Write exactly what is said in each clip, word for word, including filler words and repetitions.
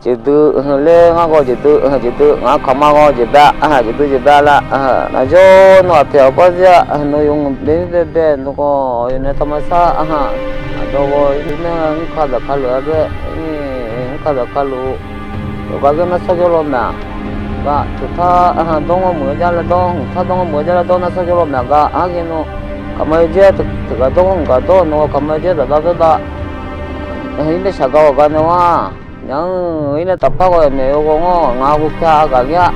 jeqdui ler ngar gawr jeqdui, jeqdui ngaq-anr kaqma gawr jeqbae, jeqdui jeqbae laer, naqjawr nawr aqpaeq-awq gar zir-a, nawr yawmuiq bae mir baebae nawr gawr yawnaeq taqma sar, aqdawq gawr ir nae mrka zaqkaq luf-a bae, mrka zaqkaq luf, yawqgar gar nar sawr jawr law mae-aq, gar teuqtar dawr ngawr muiq-eu jar laer dawr, hmqtar dawr ngawr muiq-eu jar laer dawr nar sawr jawr law mae-aq gar, arghae nawr kaqma-eu jaer teughaq dawr ngawr hmq gaq dawr nawr kaqma-eu jaer zaqdar dawr dar, ir nae shaqgaq ghawqgar nae-a, nya-anr ir nae taqpar ghaw-eu maeq-eu ghaw ngawr ngaq-a ghofkar aqgaq ngae-a.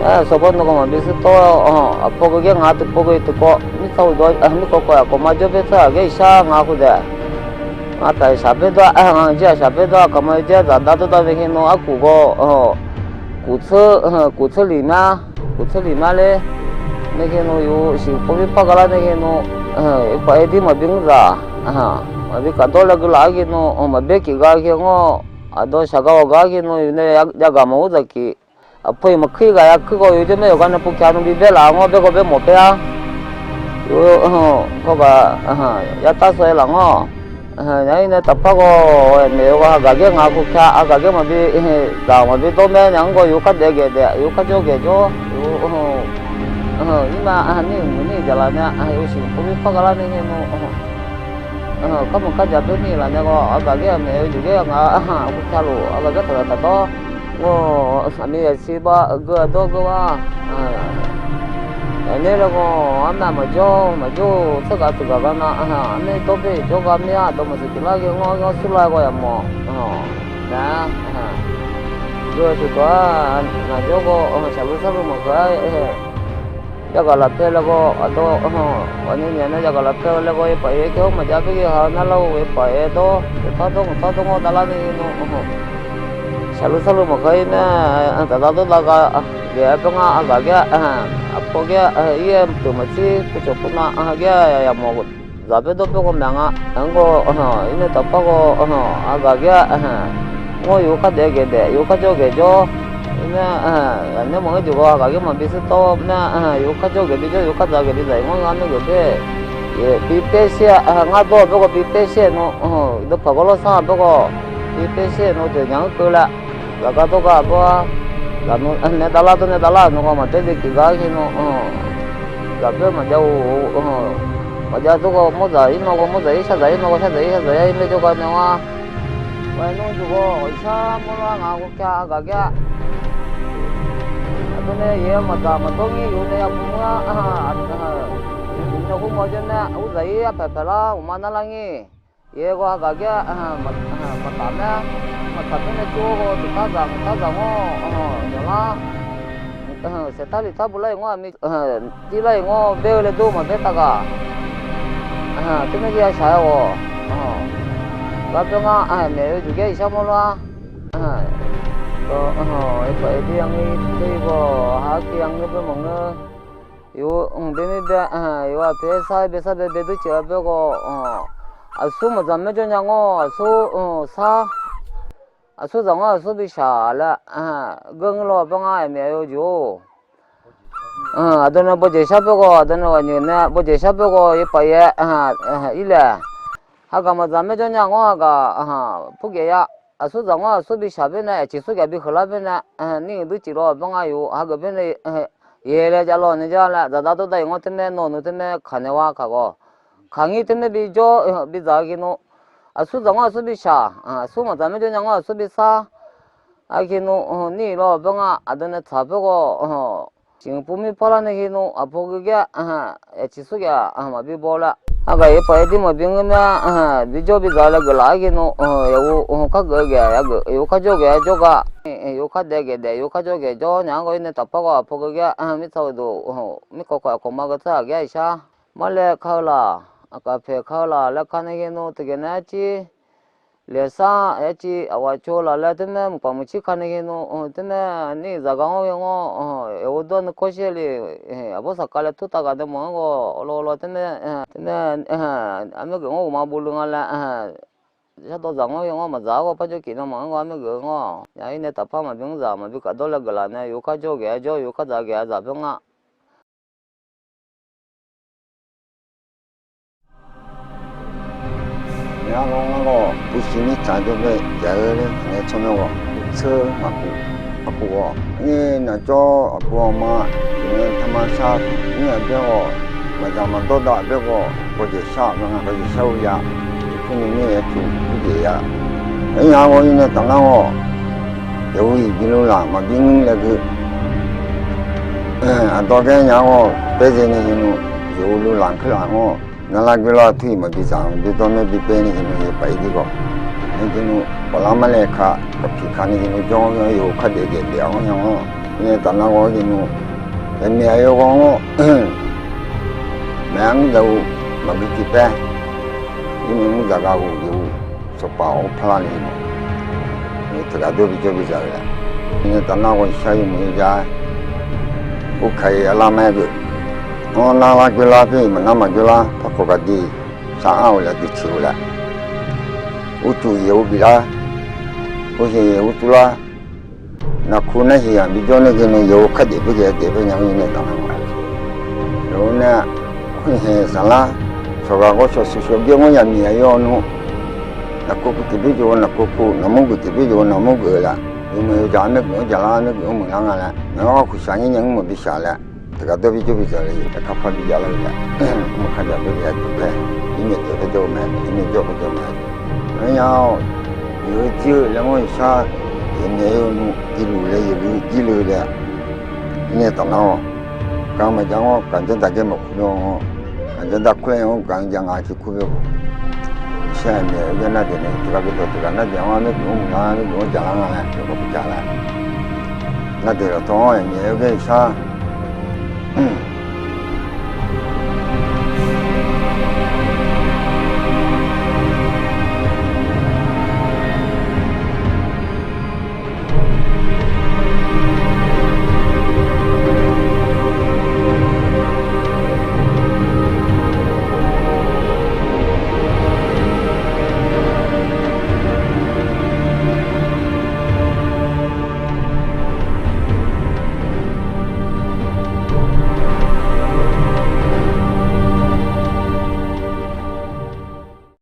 Aer, sawrbar nawr gawr maqbi shir tawr-awr, aqpawr ghae ngae-a teuqpov ghae teuqkawv mirtsaq uqdawr mirkawv kawv-aq kawqma jawr bae tsawrhaq ghae-iq shar ngaq-a khofdaef. Ngaq taq-iq shaq bae dawr-a, ngaq jir-aq shaq bae dawr-a, kaqma-eu jaer zaqdar dawr dar nae khaer nawr arkuq gawr, kuq tseur, kuq tseur liq ma, kuq tseur liq ma ler. Nae khaer nawr yawshuif pov mir par gar lar nae khaer nawr, paf-aer dir maqbi mr zaq, maqbi kaq dawr laer gui laf-ar ghae nawr, maqbaer kif gar khaer ngawr, aqdawq shaqgaq ghawqgar ghae nawr yawf nae yagaq maqur dzaq kif. Aqpawr-iq maqkuir ghaq ya kuir gawr yawf jawr maer yawqgar nae pov kaq nawr bi baer laf-a ngawr baer gawr baer mawf paer-a. Yawf, kawgaq, yatar saw-aer laf ngawr. Nya-ir nae taqpar ghaw-aer maeq-eu ghaw hagaq gaer ngaq-a ghofkar aqgaq gaer maqbi, zaq maqbi dawr maer nya-anr gawr yawkar daef gaeq daef yawkar jawr gaeq jawr, yawf, irma, nir-euq muiq nir-euq jaqlaf nae, yawshuif pov mir par gar lar nae khaer nawr, kar mq kar jaq baer nir-euq laf nae gawr aqgaq gaer-aq maeq-eu jeq gaer ngaq-a ghofkar lof aqgaq gaer taqzaq taqdawr. Ngawr, aqmiq yaqsiq bav geu-aq dawr geur-a. Aqnaer laer gawr arnav maqjawr maqjawr-eu tsawrgaq teuqgaq gar nar, arnaer dawr bae jawrgar mir-a dawq maqsiq tiq lar ghae ngawr ghanr surlar gawr yamawf. Nar, geu-eu teuqdawq-a, ngaq jawr gawr shaqluf sarluf maqkeuv-a. Yagaq lafpae laer gawr aqdawr, ghawqnyae nyaef nae yagaq lafpae-eu laer gawr yaerpaf yaer kaer-awr maqjav baer ghae ha-eu narlar-eu yaerpaf yaer dawr, teuqtar dawr mqtar dawr ngawr davlar nae ghae nawr, shaqluf sarluf maqkeuv-a ir nae, taqda dawrdav gha, gaef-a bawr ngar aqgaq gaer, aqpawr gaer, ir-aer mqteuq maqtsir puvcawq puvnav gaer yamawf zaq baer dawr baer gawr maeq nga. Aqgawr, ir nae taqpar gawr, aqgaq gaer, ngawr yawkar daef gaeq daef yawkar jawr gaeq jawr, ir nae, aqnaer maqngeur jeq gawr aqgaq gaer maqbi shir tawr-awr nar, yawkar jawr gaeq bi jawr yawkar dzaq gaeq bi dzaq-iq ngawr ngar nae geuf bae, bi paer shir-a, ngar dawr-a baer gawr bi paer shir-aer nawr, dawpaq gawr lawr sar-a baer gawr, bi paer shir-aer nawr deuq nya-anr keuv laer, zaqgar dawrgar-aq bawr-a, zaqnmr nae davlar dawr nae davlar nawr gawr maqdaer dae tiq gar ghae nawr, zaq baer maqjav-or, maqjav dawr gawr mawr zaq ir nawr gawr mawr zaq ir shar zaq ir nawr gawr shar zaq ir shar zaq yar ir maer jawrgar nae-a. Ghaq-aer nmr jeq gawr iqshar mawrlar ngaq ghofkar aqgaq gaer-a. Aqdawr nae yaeq-aer maqdzaq maqdawr ngir yawf nae yabur mr-a, yawf nae khoermawr jawr nae urzaq ir arpaeq paeq lar uqma narlar ngir. Yaeq-aer gawr aqgaq gaer maqtaf maer, maqtaf baer nae tsov-awr gawr tiqtar zaq mqtar zaq ngawr, yawqlar saeqtar liqtar bular-iq ngawr aqmir, tirlar-iq ngawr baer-eu laer dur maqbaer taf ghaq. Teunae ya shaq-aer ghawq, gar bawr ngar maeq-eu jeq gaer iqshar mawrlar. Yaerpaf yaer dir yar ngeur, teuir gawr ha-aer ki yar ngeur bae maqngeur. Yawf, mq bae mir bae, yawf-aq toeq-aer sar-aer bae sar bae bae dur cif-a bae gawr, aqsur maqdzaq maer jawr nya ngawr aqsur, sar, aqsur zaq ngawr aqsur bi shaq laer, geur ngeur law bawr ngar maeq-eu jeq-or. Aqdawr nae bawjeq shar bae gawr aqdawr nae ghaq nyoeq nae bawjeq shar bae gawr yaerpaf yaer, ir laeq, hagaq maqdzaq maer jawr nya ngawr hagaq, purgaef ya, aqsur zaq ngawr aqsur bi shaq bae nae aqciq surgaef bi heuq lar bae nae, nir-euq dur cif law bawr ngar yawf hageuf bae nae, yaeq laer jav law nae jar laer zaqdar dawrdav-iq ngawr teumae nawq nmr teumae kaq nae war kaq gawr, kaq ngir teumae bi jawr bi dzaq-eu ghae nawr, aqsur zaq ngawr aqsur bi shaq, aqsur maqdzaq maer jawr nya ngawr aqsur bi sar, aqghae nawr, nir-euq law bawr ngar aqdawr nae tsaq bae gawr, ciq pov mir parlar nae ghae nawr aqpawr geu gaer, aqciq surgaef maqbi baw laer, hagaq yaerpaf yaer dir maqbi ngeur ma, bi jawr bi dzaq laer geuflaf-aer ghae nawr, yawf-eu kar geuf-eu gaef yawf-eu kar jawr gaef jawr gar, yawf-eu kar daef gaef daef yawf-eu kar jawr gaef jawr nya-anr gawr ir nae taqpar gawr aqpawr geu gaer, mirtsaq-eu doq, mirkawv kawv aqkawq ma geu tsar aqgaer iqshar, marlae ka-eu laq, aqkaq paeq ka-eu laq laer ka nae ghae nawr teugaeq nae arciv, laeqsar arciv aqghaq coq laq laer teumae mqpaf mqcir ka nae ghae nawr, teumae nir-euq zaqgar ngawr ghae ngawr, yawf-eu dawr nuikawr shaer le, aqbawr saqka laer tur taf ghaq nae maqanr gawr awlaw awlaw teumae, teumae, armaer geuf ngawr uqma bovleu nga laer, shardawq zaq ngawr ghae ngawr maqdzaq-ar gawr par jawr kif nae maqanr gawr armaer geuf-eu ngawr, nya ir nae taqpar maqbi anr zaq maqbi kaq dawr laer geuflaf nae yawf-eu kar jawr gaef-a jawr yawf-eu kar dzaq gaef-a dzaq bawr ngar. Ngar ghawr ngar ghawr-awq, busiq mirtsaq jawr bae jav-eu laer taqngae tsawrmyanr ghawq, tseur maqkuf, maqkuf-awq. Ngar naqjawr aqpov aqma, iqnan tama shar, ngar aqbaer ghawq, maqdzaq maqdawr dav aqbaer ghawq, gawqjeq shar-awq nga, gawqjeq shar-eu ya, tiqpur ni ngar yacuq urjeq ya. Aernya ghawr-ir nae tafnar ghawq, yawqhu-iq bi luvlaq maqbi nmr laer geu. Aqdawq gaer nya ghawq, paerzae ni yawqhu luvlaq-anr kuirlaf ngawr, narlar goerlar tur-iq maqbi dzaq-anr bi dawr nae bi paer ni yawqhu yawpaf-ir dir ghawq. Nae yawqhu baqlar mar lae ka, kaqpiq ka ni yawqhu jawr-awr yawqhu khardaef daef daef-awr nya-awr, nae tafnar ghawr yawqhu, aqmyaq yawghawr-awr, maeq-anr dzaq-eu maqgui tiqpaer, irmyav mr dzaq gha-euq yawqhu sanqpaf-awr parlar ni, teughaq dawr bi jawr bi dzaq-eu laer. Nae tafnar ghawr shar yawmuiq-eu ja-aer, urkaq-iq arlar mar-aer geuf, anr nar lar goerlar pir-iq maqnar maqjoe lar par khawf gaqdui, sar-anr-euq laer duiceq-eu laer, urcuf yawqhu biflar, urheq yawqhu turlar, naqku narhiq-aq bi jawr nae ghae nae yawqhu khardaef paer ghae daef paer nya-eu nae tafnar ghawq, yawqhu nae khoerhaeq saqlar, sawqghaq ghawr shawq suq shawq byaer ngawr yamir yar-awr nmr, naqku kuv tiqbyoer jov-eu naqku kuv, naqmur geuf tiqbyoer jov-eu naqmur geuf-eu laer, yawmuiq yawjaq-anr maergeuf-anr jaqlar, maergeuf-anr muiqlar nga laer, ngaq-anr gharduq shaq ngaer nya-anr maqbi shaq laer, teughaq dawr bi jawr bi dzaq-eu laer, yaqkar par bi jav lar-eu laer, maqkar jaq dawr bi ya duq paer, irmyav dawq paer dawr-eu mae, irmyav jawr paer dawr-eu mae. Aernya-awr, yawqhu jir-eu laer ngawr-iq shar, yawqmyav-eu nmr jir luf laer yawqhu jir le laer, nae tafnar-awr, gaq maqjav ngawr, gaq janr daq gaer maqkur lar-awr, gaq janr daq kur laer-awr gaq-anr jav nga ciq kur bae-awq. Shar-aq myav-eu yaer nar deuq nae teughaq bi dawq teughaq nar deuq-anr maergeuf-anr muiqlar, maergeuf-anr jaqlar nga laer yawqghaq bi jaq laer, nar deuq laftaw-anr-aq myav-eu ghaer-iq shar